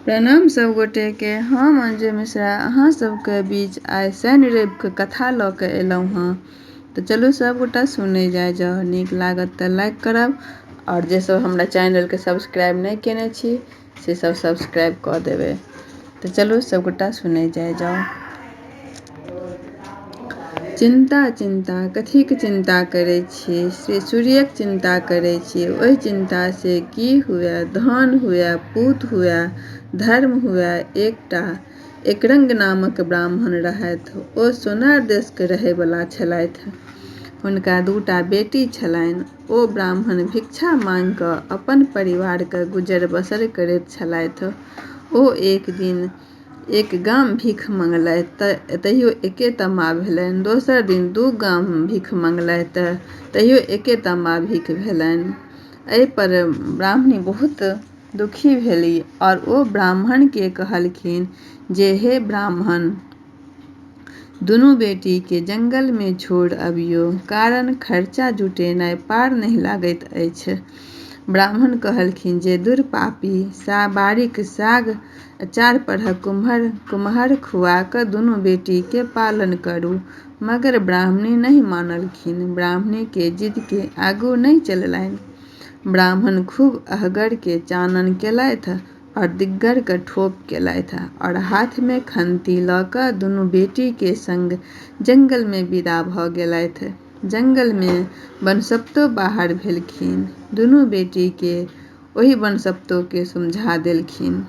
प्रणाम सब गोटे के, हम अंजू मिश्रा अहाँ सबके बीच आइ शनि रविके कथा लऽ के एलहुँ हँ। तऽ चलू सब गोटा सुनै जाइ जाउ, नीक लागत तऽ लाइक करब आओर जे सब हमरा चैनलके सब्सक्राइब नहि केने छी से सब सब्सक्राइब कऽ देबै। तऽ चलू सब गोटा सुनै जाइ जाउ। चिन्ता चिन्ता कथीक चिन्ता करै छी? श्री सूर्यक चिन्ता करै छी। ओहि चिन्तासँ की हुअए? धन हुअए, पूत हुअए, धर्म हुअए। एकटा एकरंग नामक ब्राह्मण रहथि। ओ सोनार देशक रहै बला छलथि। हुनका दूटा बेटी छलनि। ओ ब्राह्मण भिक्षा मांगि कऽ अपन परिवारक गुजर-बसर करैत छलथि। ओ एक दिन एक गाम भीख मंगलथि तऽ तहियो एके तांबा भेलनि। दोसर दिन दू गाम भीख मंगलथि तऽ तहियो एके तांबा भीख भेलनि। एहि पर ब्राह्मणी बहुत दुखी भेली आओर ओ ब्राह्मणके कहलखिन जे हे ब्राह्मण, दुनू बेटीके जंगलमे छोड़ि अबियौ, कारण खर्चा जुटेनाइ पार नहि लगैत अछि। ब्राह्मण कहलखिन जे दुर पापी, बाड़ीक साग आ चार परहक कुम्हर खुआ कऽ दुनू बेटीके पालन करू। मगर ब्राह्मणी नहि मानलखिन। ब्राह्मणी के जिद के आगू नहि चललनि। ब्राह्मण खूब अहगर के चानन केलथि आओर दिग्गर के ठोप केलथि आओर हाथ मे खंती लऽ कऽ दुनू बेटी के संग जंगल मे विदा भऽ गेलथि। जंगल मे बनसप्तो बाहर भेलखिन। दुनू बेटी के ओहि बनसप्तो के समझा देलखिन।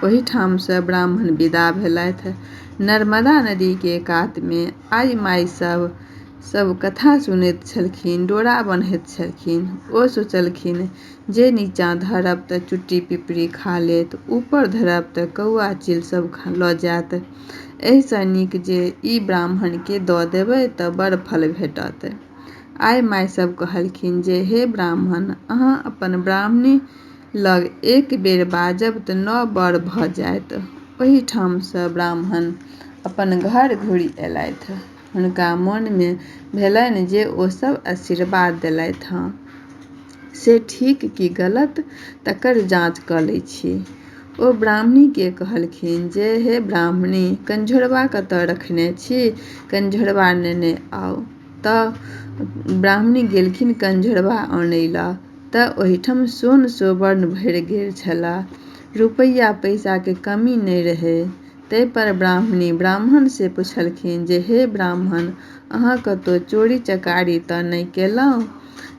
ओहि ठाम सँ ब्राह्मण विदा भेलथि। नर्मदा नदी के कात मे आइ-माइ सब सब कथा सुनैत छलखिन, डोरा बन्हैत छलखिन। ओ सोचलखिन जे नीचा धरब तऽ चुट्टी-पिपरी खा लेत, ऊपर धरब तऽ कौआ-चील सब लऽ जायत। एहि सँ नीक जे ई ब्राह्मण के दऽ देबै तऽ बड़ फल भेटत। आइ-माइ सब कहलखिन जे हे ब्राह्मण, अहाँ अपन ब्राह्मणी लग एक बेर बाजब तऽ नौ बर भऽ जायत। ओहि ठाम सँ ब्राह्मण अपन घर घुरि अयलथि। हुनका मोन मे भेलनि जे ओ सब आशीर्वाद देलथि हँ से ठीक कि गलत तकर जाँच कऽ लैत छी। ओ ब्राह्मणी के कहलखिन जे हे ब्राह्मणी, कंझोरबा कतऽ रखने छी? कंझोरबा नेने आउ। तऽ ब्राह्मणी गेलखिन कंझोरबा अनै लए तऽ ओहिठाम सोन सोबर्ण भरि गेल छलए। रुपैया पैसा के कमी नहि रहै। ताहि पर ब्राह्मणी ब्राह्मण से पुछलखिन जे हे ब्राह्मण, अहाँ कतौ चोरी-चकारी तऽ नहि केलहुँ?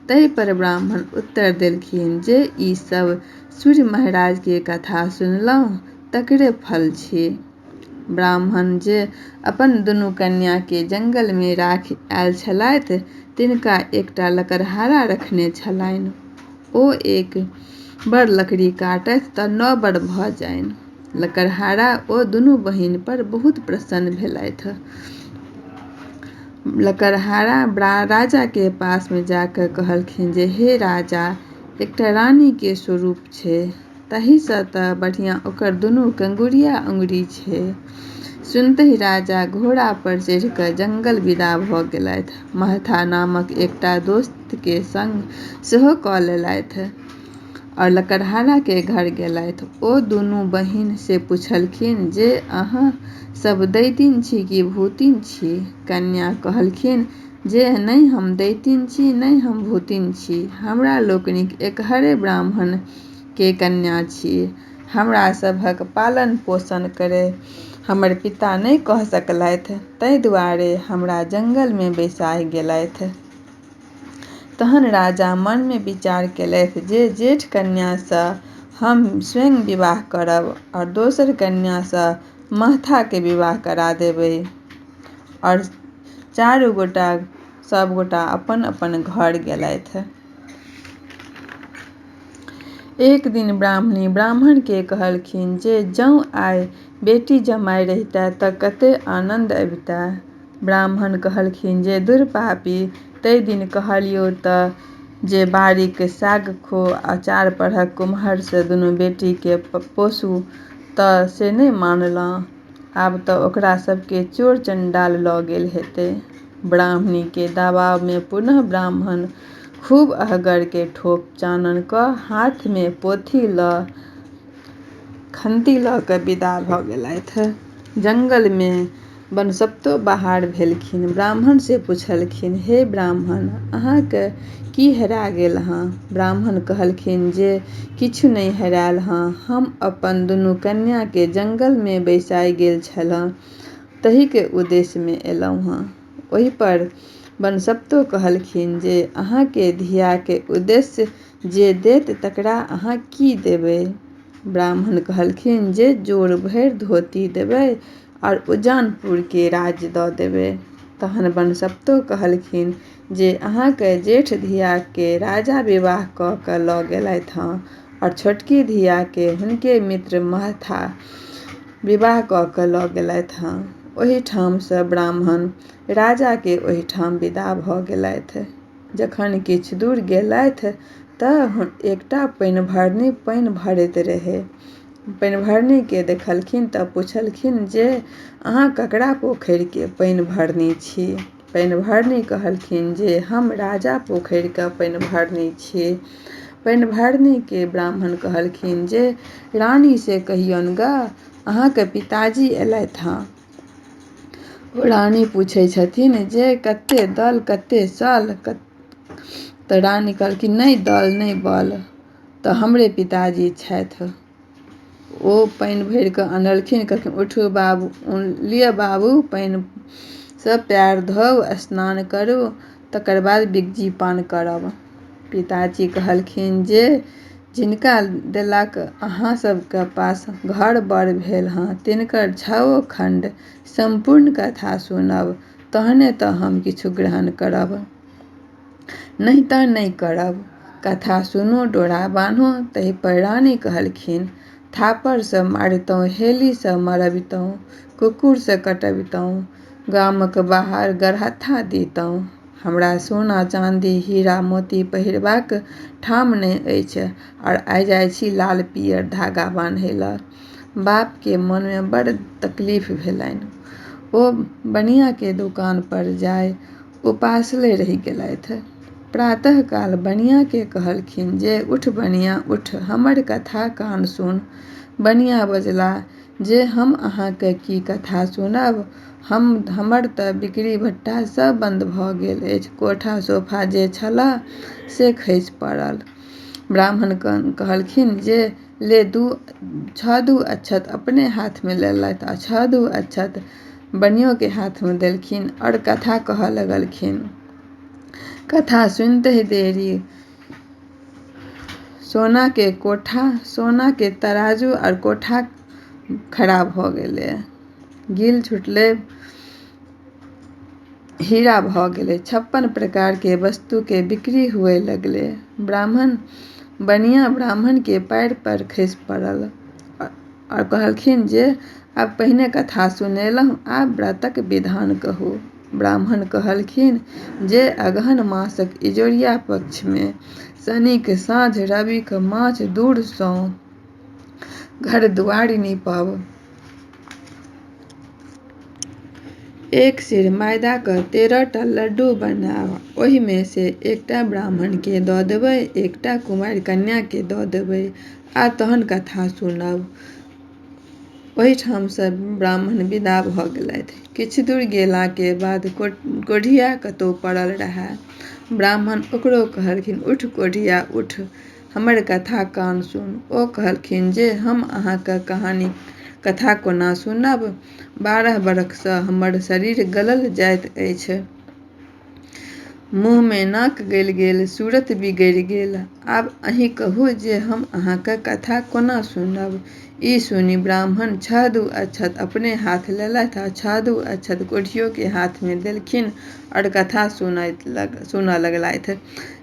ताहि पर ब्राह्मण उत्तर देलखिन जे ई सब सूर्य महाराज के कथा सुनलहुँ तकरे फल छी। ब्राह्मण जे अपन दुनू कन्या के जंगल मे राखि आयल छलथि तिनका एकटा लकड़हारा रखने छलनि। ओ एक बर लकड़ी काटथि तऽ नौ बर भऽ जाइन। लकड़हारा ओ दुनू बहिन पर बहुत प्रसन्न भेलथि। लकड़हारा राजा के पास मे जा कऽ कहलखिन जे हे राजा, एकटा रानी के स्वरूप छै, ताहि सँ तऽ बढ़िया ओकर दुनू कंगुरिया अंगुरी छै। सुनतहि राजा घोड़ा पर चढ़ि कऽ जंगल विदा भऽ गेलथि। महथा नामक एकटा दोस्त के संग सेहो कऽ लेलथि आओर लकड़हारा के घर गेलथि। ओ दुनू बहिन से पुछलखिन जे अहाँ सब दैतिन छी कि भूतिन छी? कन्या कहलखिन जे नहि हम दैतिन छी नहि हम भूतिन छी। हमरा लोकनि एकहरे ब्राह्मण के कन्या छी। हमरा सभक पालन-पोषण करय हमर पिता नहि कऽ सकलथि, ताहि दुआरे हमरा जंगल मे बैसा गेलथि। तहन राजा मन मे विचार केलथि जे जेठ कन्या सँ हम स्वयं विवाह करब आओर दोसर कन्या सँ महथा के विवाह करा देबै। आओर चारू गोटा सब गोटा अपन-अपन घर गेलथि। एक दिन ब्राह्मणी ब्राह्मण के कहलखिन जे जौं आइ बेटी-जमाय रहितए तऽ कतेक आनन्द अबितए। ब्राह्मण कहलखिन जे दुर पापी, तै दिन कहलियौ तऽ जे बाड़ीक साग खो आ चार परहक कुम्हर सँ दुनू बेटी के पोसू तऽ से नहि मानलँ। आब तऽ ओकरा सबके चोर-चंडाल लऽ गेल हेतै। ब्राह्मणी के दबाव मे पुनः ब्राह्मण खूब अहगर के ठोप-चानन कऽ हाथ मे पोथी लऽ खन्ती लऽ कऽ विदा भऽ गेलथि। जंगलमे बनसब्तो बाहर भेलखिन। ब्राह्मणसँ पुछलखिन, हे ब्राह्मण, अहाँके की हेरा गेल हँ? ब्राह्मण कहलखिन जे किछु नहि हेरायल हँ। हम अपन दुनू कन्याकेँ जंगलमे बैसाय गेल छलहुँ, ताहिके उद्देश्यमे अयलहुँ हँ। ओहिपर बनसब्तो कहलखिन जे अहाँके धियाके उद्देश्य जे देत तकरा अहाँ की देबै? ब्राह्मण कहलखिन जे जोड़ भरि धोती देबै आओर उजानपुरके राज्य दऽ देबै। तहन बनसब्तो कहलखिन जे अहाँके जेठ धियाके राजा विवाह कऽ कऽ लऽ गेलथि हँ आओर छोटकी धियाके हुनके मित्र महथा विवाह कऽ कऽ लऽ गेलथि हँ। ओहिठामसँ ब्राह्मण राजाके ओहिठाम विदा भऽ गेलथि। जखन किछु दूर गेलथि तऽ एकटा पानिभरनी पानि भरैत रहै। पानिभरनीके देखलखिन तऽ पुछलखिन जे अहाँ ककरा पोखरिके पानिभरनी छी? पानिभरनी कहलखिन जे हम राजा पोखरिके पानिभरनी छी। पानिभरनीके ब्राह्मण कहलखिन जे रानीसँ कहियौन गऽ अहाँके पिताजी अयलथि हँ। ओ रानी पूछै छथिन जे कते दल कते सल? तऽ रानी कहलखिन नहि दल नहि बल, तऽ हमरे पिताजी छथि। ओ पानि भरि कऽ अनलखिन, कहलखिन उठू बाबू, लिअ बाबू, पानिसँ पएर धोउ, स्नान करू, तकर बाद बिगजी पान करब। पिताजी कहलखिन जे जिनका देलाक अहाँ सबके पास घर बर भेल हँ तिनकर छओ खण्ड सम्पूर्ण कथा सुनब तहने तऽ हम किछु ग्रहण करब, नहि तऽ नहि करब। कथा सुनू, डोरा बान्हू। ताहिपर रानी कहलखिन थापरसँ मारितहुँ, हेलीसँ मरबितहुँ, कुकुरसँ कटबितहुँ, गामक बाहर गरहत्था दितहुँ। हमरा सोना चाँदी हीरा मोती पहिरबाक ठाम नहि अछि आओर आइ जाइ छी लाल पियर धागा बान्है लए। बापके मोनमे बड़ तकलीफ भेलनि। ओ बनियाके दोकानपर जाय उपासले रहि गेलथि। प्रातःकाल बनियाकेँ कहलखिन जे उठ बनिया उठ, हमर कथा कान सुन। बनिया बजलाह जे हम अहाँके की कथा सुनब, हमर तऽ बिक्री बट्टा सब बन्द भऽ गेल अछि, कोठा सोफा जे छलऽ से खसि पड़ल। ब्राह्मण कहलखिन जे ले छओ दू अक्षत अपने हाथमे लेलथि आ छओ दू अक्षत बनियोके हाथमे देलखिन आओर कथा कहऽ लगलखिन। कथा सुनिते देरी सोनाके कोठा, सोनाके तराजू आओर कोठा खड़ा भऽ गेलै। गिल छुटलै, हीरा भऽ गेलै। 56 प्रकारके वस्तुके बिक्री हुए लगलै। ब्राह्मण बनिया ब्राह्मणके पाएर पर खसि पड़ल आओर कहलखिन जे आब पहिने कथा सुनेलहुँ, आब व्रतक विधान कहू। ब्राह्मण कहलखिन जे अगहन मासक इजोरिया पक्षमे शनिक साँझ रविक माँझ दूरसँ घर दुआरि नीपब। एक सेर मैदाक 13टा लड्डू बनायब। ओहिमे सँ एकटा ब्राह्मणकेँ दऽ देबै, एकटा कुमारि कन्याकेँ दऽ देबै आ तहन कथा सुनब। ओहिठामसँ ब्राह्मण विदा भऽ गेलथि। किछु दूर गेलाके बाद कोढ़िया कतहु पड़ल रहए। ब्राह्मण ओकरो कहलखिन उठ कोढ़िया उठ, हमर कथा कान सुन। ओ कहलखिन जे हम अहाँके कहानी कथा कोना सुनब, 12 बरखसँ हमर शरीर गलल जाइत अछि। मुँहमे नाक गलि गेल, सूरत बिगड़ि गेल। आब अहीं कहू जे हम अहाँक कथा कोना सुनब? ई सुनि ब्राह्मण छह दू अक्षत अपने हाथ लेलथि आ छह दू अक्षत कोढ़ियोके हाथमे देलखिन आओर कथा सुनऽ लगलथि।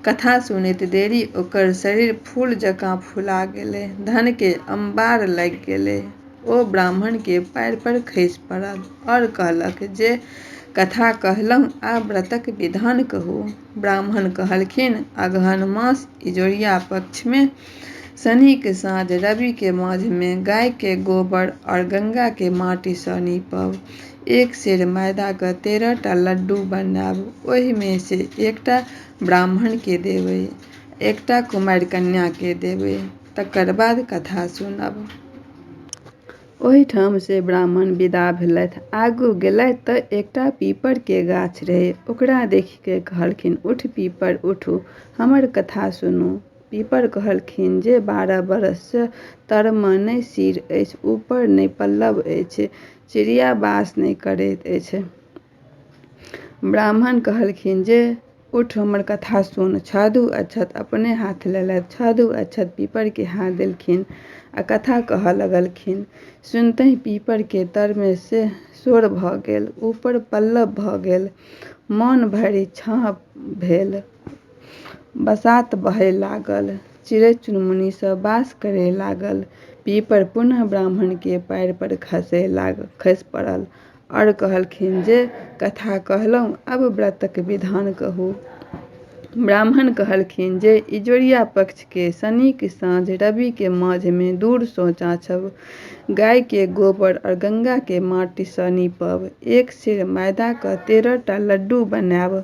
कथा सुनैत देरी ओकर शरीर फूल जकाँ फुला गेलै, धनके अम्बार लागि गेलै। ओ ब्राह्मणके पाएर पर खसि पड़ल आओर कहलक जे कथा कहलहुँ, आब व्रतक विधान कहू। ब्राह्मण कहलखिन अगहन मास इजोरिया पक्षमे शनिक साँझ रविके माँझमे गायके गोबर आओर गंगाके माटिसँ नीपब। एक सेर मैदाके 13टा लड्डू बनायब। ओहिमे सँ एकटा ब्राह्मणकेँ देबै, एकटा कुमारि कन्याकेँ देबै, तकर बाद कथा सुनब। ओहिठाम सँ ब्राह्मण विदा भेलथि। आगू गेलथि तऽ एकटा पीपर के गाछ रहै। ओकरा देखि कऽ कहलखिन, "उठू पीपर उठू, हमर कथा सुनू।" पीपर कहलखिन जे 12 बरस सँ तर मे नहि सीर अछि, ऊपर नहि पल्लव अछि, चिड़िया बास नहि करैत अछि। ब्राह्मण कहलखिन जे उठ, हमर कथा सुन। छाहरि अक्षत अपने हाथ लेलथि। छाहरि अक्षत पीपर के हाथ देलखिन आ कथा कहऽ लगलखिन। सुनितहि पीपर के तर मे सोर भऽ गेल, ऊपर पल्लव भऽ गेल, मोन भरि छाँह भेल, बसात बहय लागल, चिड़ै-चुनमुनी सब बास करय लागल। पीपर पुनः ब्राह्मण के पाएर पर खसि पड़ल आओर कहलखिन जे कथा कहलहुँ, आब व्रतक विधान कहू। ब्राह्मण कहलखिन जे इजोरिया पक्ष के शनिक साँझ रवि के माँझ मे दूर सँ चाछब, गाय के गोबर आओर गंगा के माटि सँ नीपब, एक सेर मैदा के 13 टा लड्डू बनायब।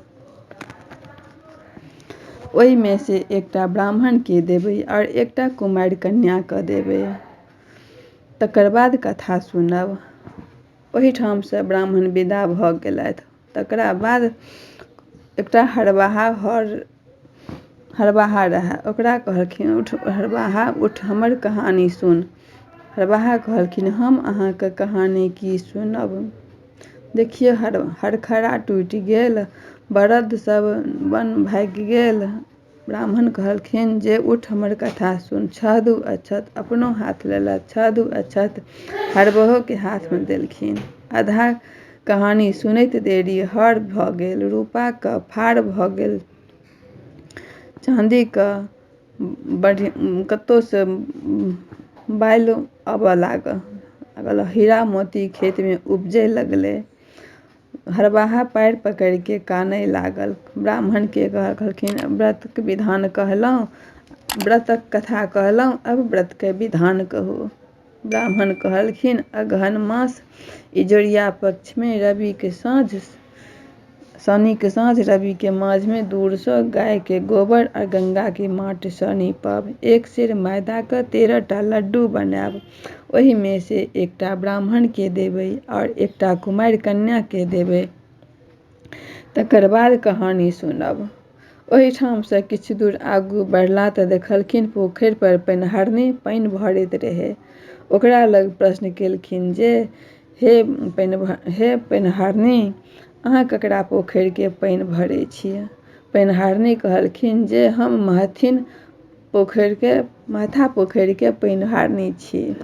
ओहि मे सँ एकटा ब्राह्मण के देबै आओर एकटा कुमारि कन्या के देबै। तकर बाद कथा सुनब। ओहिठाम सँ ब्राह्मण विदा भऽ गेलथि। तकरा बाद एकटा हरबाहा हर हरबाहा रहए। ओकरा कहलखिन, "उठ हरबाहा उठ, हमर कहानी सुन।" हरबाहा कहलखिन, "हम अहाँके कहानी की सुनब? देखियौ, हरखरा टूटि गेल, बरद सब वन भागि गेल।" ब्राह्मण कहलखिन जे उठ, हमर कथा सुन। छाहरि अक्षत अपनो हाथ लेलथि। छाहरि अक्षत हरबहो के हाथ मे देलखिन। आधा कहानी सुनैत देरी हर भऽ गेल, रूपा के फार भऽ गेल, चाँदी के कतौ सँ बालि आबऽ लागल, हीरा मोती खेत मे उपजय लगलै। हरबाहा पाएर पकड़ि के कानय लागल। ब्राह्मण के कहलखिन, "व्रतक विधान कहलहुँ, व्रतक कथा कहलहुँ, आब व्रत के विधान कहू।" ब्राह्मण कहलखिन, "अगहन मास इजोरिया पक्ष मे रवि के साँझ, शनि के साँझ रवि के माँझ मे दूर सँ गाय के गोबर आ गंगा के माटि सँ नीपब, एक सेर मैदा के 13 टा लड्डू बनायब, ओहि मे से एकटा ब्राह्मण के देबै आओर एकटा कुमारि कन्या के देबै, तकर बाद कहानी सुनब।" ओहिठाम सँ किछु दूर आगू बढ़लाह तऽ देखलखिन पोखरि पर पनिहारिनी पानि भरैत रहै। ओकरा लग प्रश्न केलखिन जे हे पनिहारिनी, अहाँ ककरा पोखरि के पानि भरै छी? पनिहारिनी कहलखिन जे हम महथा पोखरि के पनिहारिनी छी।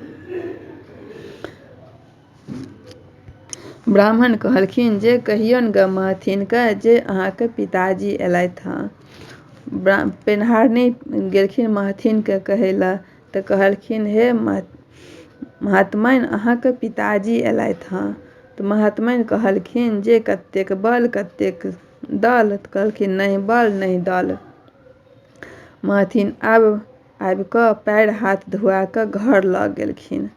ब्राह्मण कहलखिन जे कहियौन ग महथिन के जे अहाँक पिताजी एलथि हँ। पनिहारिनी गेलखिन महथिन के कहै लए तऽ कहलखिन, "हे महात्मैन, अहाँक पिताजी एलथि हँ।" तऽ महात्मैन कहलखिन जे कतेक बल, कतेक दल? तऽ कहलखिन, नहि बल नहि दल। महथिन आबि कऽ पाएर हाथ धुआ कऽ घर लऽ गेलखिन।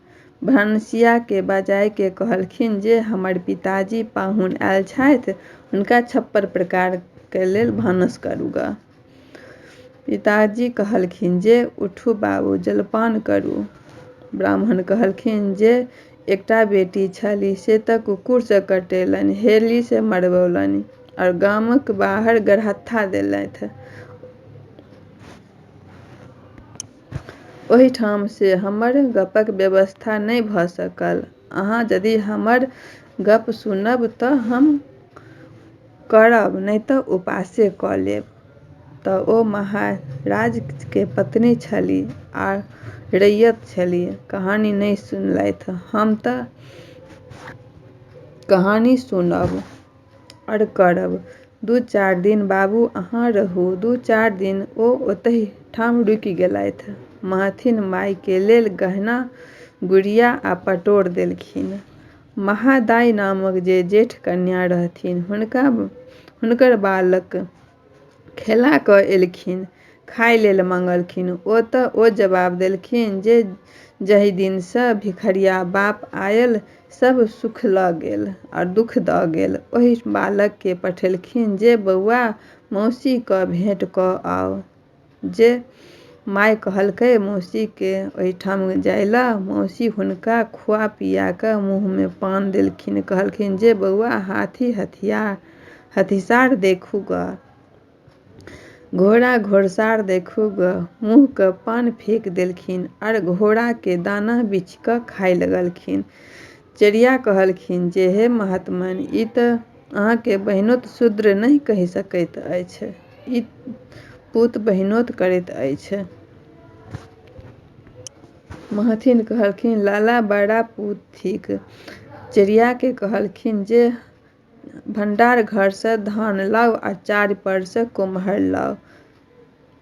भनसिया के बजाय के कहलखिन जे हमर पिताजी पाहुन आयल छथि, हुनका 56 प्रकार के लेल भानस करू ग। पिताजी कहलखिन जे उठू बाबू, जलपान करू। ब्राह्मण कहलखिन जे एकटा बेटी छलीह से तऽ कुकुर सँ कटेलनि, हेली सँ मरबौलनि आओर गामक बाहर गरहत्था देलथि। ओहिठाम से हमर गपक व्यवस्था नहि भऽ सकल। अहाँ यदि हमर गप सुनब तऽ हम करब, नहि तऽ उपासे कऽ लेब। तऽ ओ महाराज के पत्नी छलीह आ रैयत छलीह, कहानी नहि सुनलथि। हम तऽ कहानी सुनब आओर करब, 2-4 दिन बाबू अहाँ रहू। 2-4 दिन ओ ओतहि ठाम रुकि गेलथि। महथिन माय के लेल गहना गुड़िया आ पटोर देलखिन। महादाइ नामक जे जेठ कन्या रहथिन, हुनकर बालक खेला कऽ एलखिन, खाय लेल मँगलखिन तऽ ओ जबाब देलखिन जे जाहि दिन सँ भिखरिया बाप आयल सब सुख लऽ गेल आओर दुख दऽ गेल। ओहि बालक के पठेलखिन जे बौआ, मौसी क भेंट कऽ आउ जे माय कहलकै मौसीके ओहिठाम जाय लए। मौसी हुनका खुआ पिया कऽ मुँहमे पान देलखिन। कहलखिन जे बौआ, हाथी हथियार हथिसार देखू गऽ, घोड़ा घोड़सार देखू गऽ। मुँहके पान फेक देलखिन आर घोड़ाके दाना बीछिकऽ खाय लगलखिन। चेरिया कहलखिन जे हे महात्मन, ई तऽ अहाँके बहिनोत शूद्र नहि कहि सकैत अछि, ई पूत बहिनोत करैत अछि। महंथिन कहलखिन लाला बड़ा पूत थिक। चेरियाके कहलखिन जे भण्डार घरसँ धान लाउ आ चारि परसँ कुम्हर लाउ।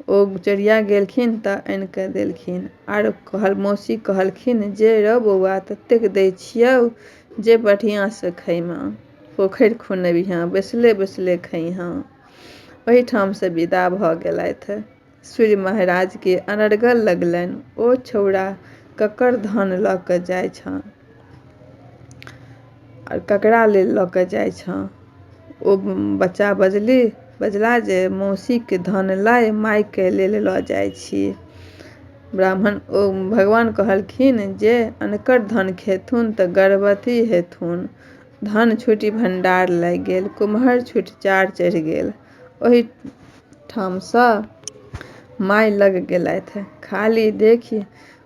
ओ चेरिया गेलखिन तऽ आनि कऽ देलखिन। आर कहल मौसी कहलखिन जे रौ बौआ, ततेक दै छियौ जे बढ़िआँसँ खइमे, पोखरि खुनबिहेँ, बैसले बैसले खइहेँ। ओहिठामसँ विदा भऽ गेलथि। सूर्य महाराजके अनर्गल लगलनि, ओ छौड़ा ककर धान लऽ कऽ जाइ छँ आर ककरा लेल लऽ कऽ जाइ छँ? ओ बच्चा बजली बजला जे मौसीके धान लाइ मायके लेल लऽ जाइ छी। ब्राह्मण ओ भगवान कहलखिन जे अनकर धन खेथुन तऽ गर्भवती हेथुन। धन छुटि भण्डार लागि गेल, कुम्हर छुटि चार चढ़ि गेल। ओहिठामसँ माय लग गेलथि। खाली देखि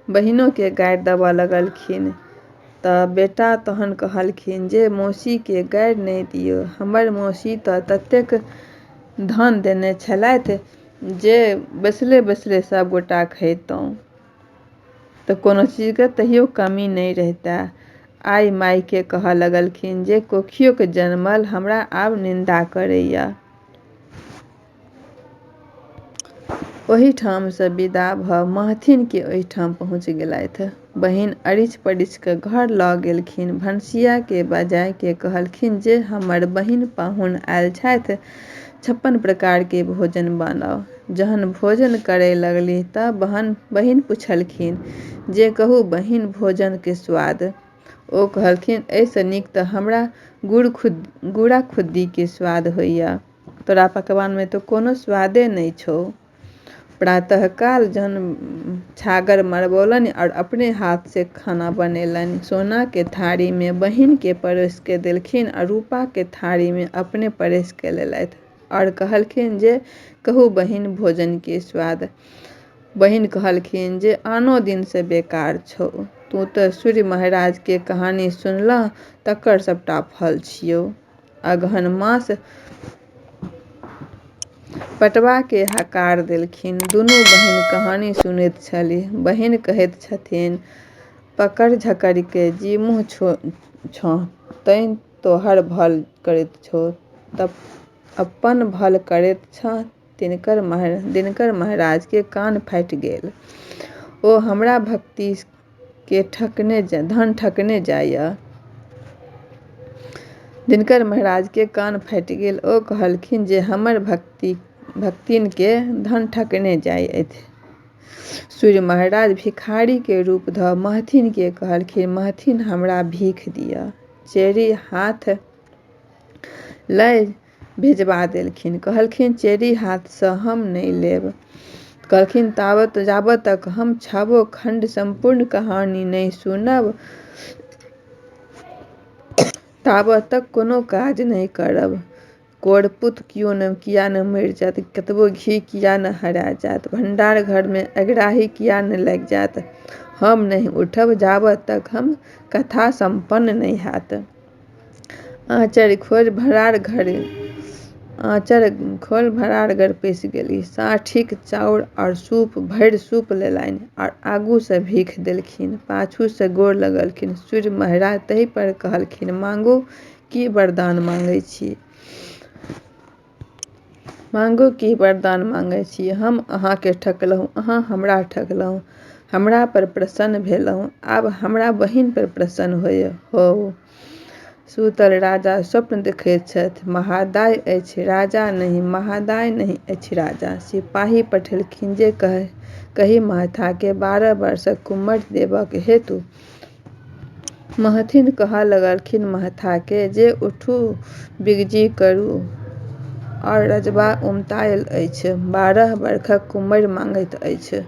बहिनोके गारि देबऽ लगलखिन। तऽ बेटा तहन कहलखिन जे मौसीके गारि नहि दियौ, हमर मौसी तऽ ततेक धन देने छलथि जे बैसले बैसले सभगोटा खइतहुँ, तऽ कोनो चीजके तहियो कमी नहि रहितै। आइ मायके कहऽ लगलखिन जे कोखियोके जनमल हमरा आब निन्दा करैए। ओहिठामसँ विदा भऽ महथिनके ओहिठाम पहुँच गेलथि। बहिन अरिछि परिछि कऽ घर लऽ गेलखिन। भनसियाके बजायके कहलखिन जे हमर बहिन पाहुन आयल छथि, 56 प्रकारके भोजन बनाउ। जहन भोजन करय लगलीह तऽ बहिन पुछलखिन जे कहू बहिन भोजनके स्वाद। ओ कहलखिन एहिसँ नीक तऽ हमरा गुड़ा खुद्दीके स्वाद होइए, तोरा पकवानमे तऽ कोनो स्वादे नहि छौ। प्रातःकाल जहन छागर मरबौलनि आओर अपने हाथसँ खाना बनेलनि। सोनाके थारीमे बहिनके परसिके देलखिन आ रूपाके थारीमे अपने परसिके लेलथि आओर कहलखिन जे कहू बहिन भोजनके स्वाद। बहिन कहलखिन जे आनो दिनसँ बेकार छौ, तू तऽ सूर्य महाराजके कहानी सुनलह तकर सभटा फल छियौ। अगहन मास पटवाके हकार देलखिन। दुनू बहिन कहानी सुनैत छलीह। बहिन कहैत छथिन पकड़ि झकड़िके जीमुँह छँह तैँ तोहर भल करैत छौ, अप्पन भल करैत छँ। दिनकर महाराजके कान फाटि गेल। ओ हमरा भक्तिके ठकने धन ठकने जाइए। दिनकर महाराजके कान फाटि गेल। ओ कहलखिन जे हमर भक्तिनके धन ठकने जाइ अछि। सूर्य महाराज भिखारीके रूप धऽ महथिनके कहलखिन महथिन हमरा भीख दिअ। चेरी हाथ लय भेजबा देलखिन। कहलखिन चेरी हाथसँ हम नहि लेब। कहलखिन ताबत जाबत तक हम छबो खण्ड सम्पूर्ण कहानी नहि सुनब ताबत तक कोनो काज नहि करब। कोरपुत कियो ने किया ने मरि जायत, कतबो घी किया ने हरा जायत, भण्डार घरमे अगराही किया ने लागि जायत, हम नहि उठब जाबत तक हम कथा सम्पन्न नहि हैत। आँचर खोलि भरार घर आँचर खोलि भरार घर पैसि गेलीह। साठिक चाउर आओर सूप भरि सूप लेलनि आओर आगूसँ भीख देलखिन, पाछूसँ गोर लगलखिन। सूर्य महाराज ताहि पर कहलखिन मांगू की वरदान मांगै छी? मांगू की वरदान मांगै छी? हम अहाँके ठकलहुँ, अहाँ हमरा ठकलहुँ, हमरा पर प्रसन्न भेलहुँ, आब हमरा बहिन पर प्रसन्न होउ। सुतल राजा स्वप्न देखैत छथि, महादाइ अछि राजा नहि, महादाइ नहि अछि राजा। सिपाही पठेलखिन जे कही महंथाके 12 वर्षक कुमरि देबक हेतु। महंथिन कहऽ लगलखिन महंथाके जे उठू बिगजी करू। आओर रजबा उमतायल अछि। 12 बरखक कुम्मरि माँगैत अछि।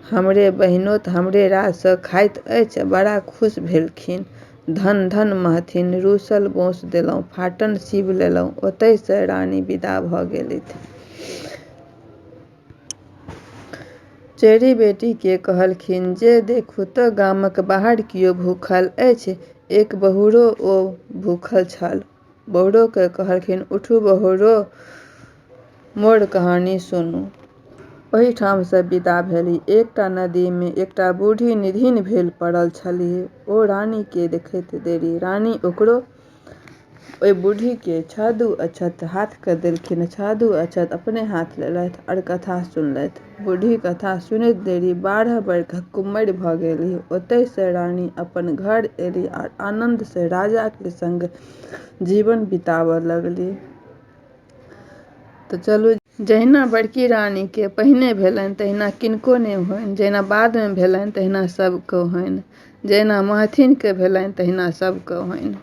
हमरे बहिनोत हमरे राजसँ खाइत अछि। बड़ा खुश भेलखिन। धन-धन महंथीन। रूसल बौंस देलहुँ, फाटन सीबि लेलहुँ। ओतयसँ रानी विदा भ गेलथि। चेरी बेटीकेँ कहलखिन जे देखू त गामक बाहर कियो भूखल अछि। एक बहुरो ओ भूखल छल। बहुरोकेँ कहलखिन उठू बहुरो, मोर कहानी सुनू। ओहिठामसँ विदा भेलीह। एकटा नदीमे एकटा बूढ़ी निधीन भेल पड़ल छलीह। ओ रानीकेँ देखैत देरी रानी ओकरो ओहि बूढ़ीकेँ छादू-अक्षत हाथकेँ देलखिन। छादू-अक्षत अपने हाथ लेलथि आओर कथा सुनलथि। बूढ़ी कथा सुनैत देरी 12 बरखक कुम्मरि भ गेलीह। ओतयसँ रानी अपन घर एलीह आओर आनन्दसँ राजाक संग जीवन बिताबय लगलीह। तऽ चलू, जहिना बड़की रानीकेँ पहिने भेलनि तहिना किनको नहि होइन। जहिना बादमे भेलनि तहिना सभकेँ होइन। जहिना महंथीनकेँ भेलनि तहिना सभकेँ होइन।